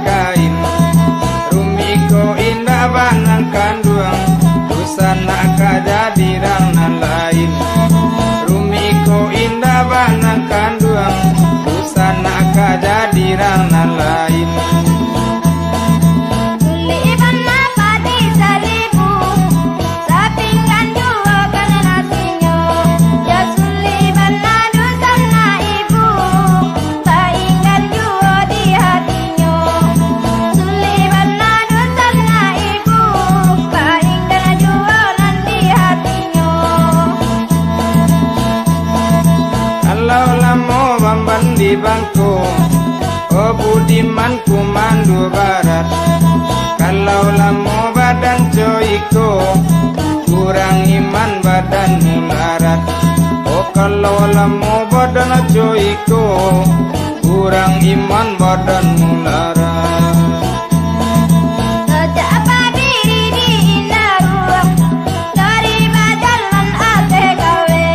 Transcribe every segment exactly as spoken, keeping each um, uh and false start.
kain. Rumi ko indak ba nan kanduang, dunsanak ka jadi rang nan lain. Rumi ko indak ba nan kanduang, dunsanak ka jadi rang nan lain. Sulik bana padi saribu, sapinggan juo kan nasinyo. Yo sulik bana dunsanak ibu, painggan juo di hatinyo. Sulik bana dunsanak ibu, painggan juo nan di hatinyo. Kalau lamo bamban di bangko, oh budiman kumandu barat. Kalau lamo badan co iko, kurang iman badan mularat. Oh kalau lamo badan co iko, kurang iman badan mularat. Sajak badiri di indaruang, dari bajalan ateh gawe.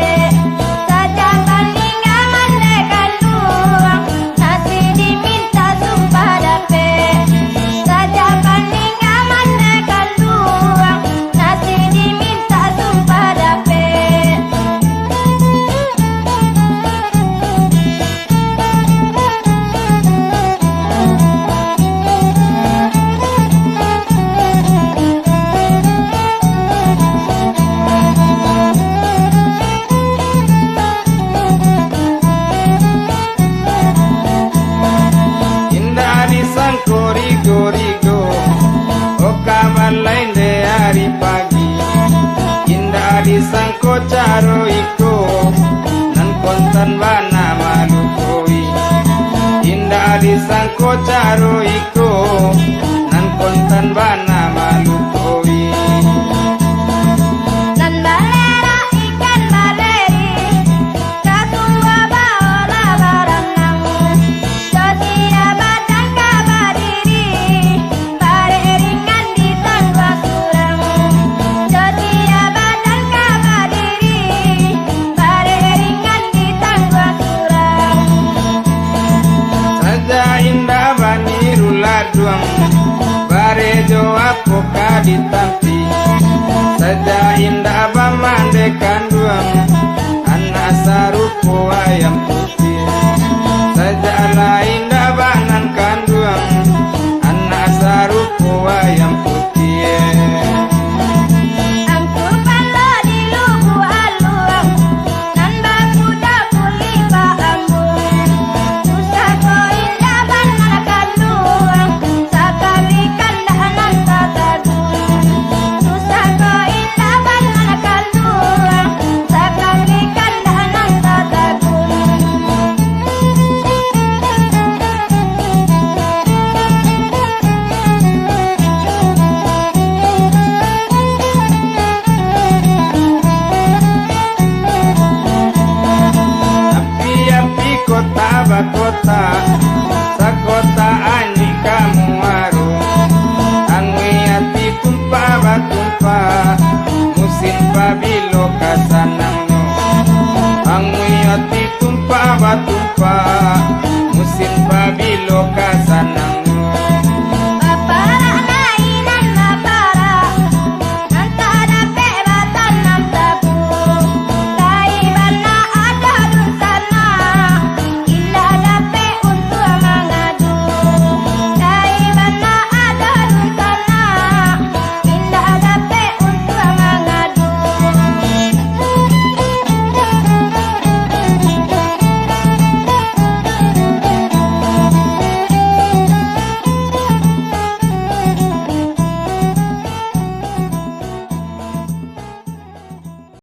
Sajak paninggaman dek kanduang, nasi diminta sumpah dapek. Sajak paninggaman dek kanduang, nasi diminta sumpah dapek. Indak disangko rigo-rigo, oh ka balain dek ari pagi. Indak disangko caro iko, nan kontan bana malukoi. Indak disangko caro iko, nan kontan bana malukoi. Nan balerak ikan baliri, kasumba baolah baranang. Satia batangka badiri, barek ringan ditangguang surang. Satia batangka badiri, barek ringan ditangguang surang. Saja indak baniru laduang, barek jo apo ka ditampi. Saja indak bamandeh kanduang, anak sarupo ayam putiah. Sajak lain dek banan kanduang, anak sarupo ayam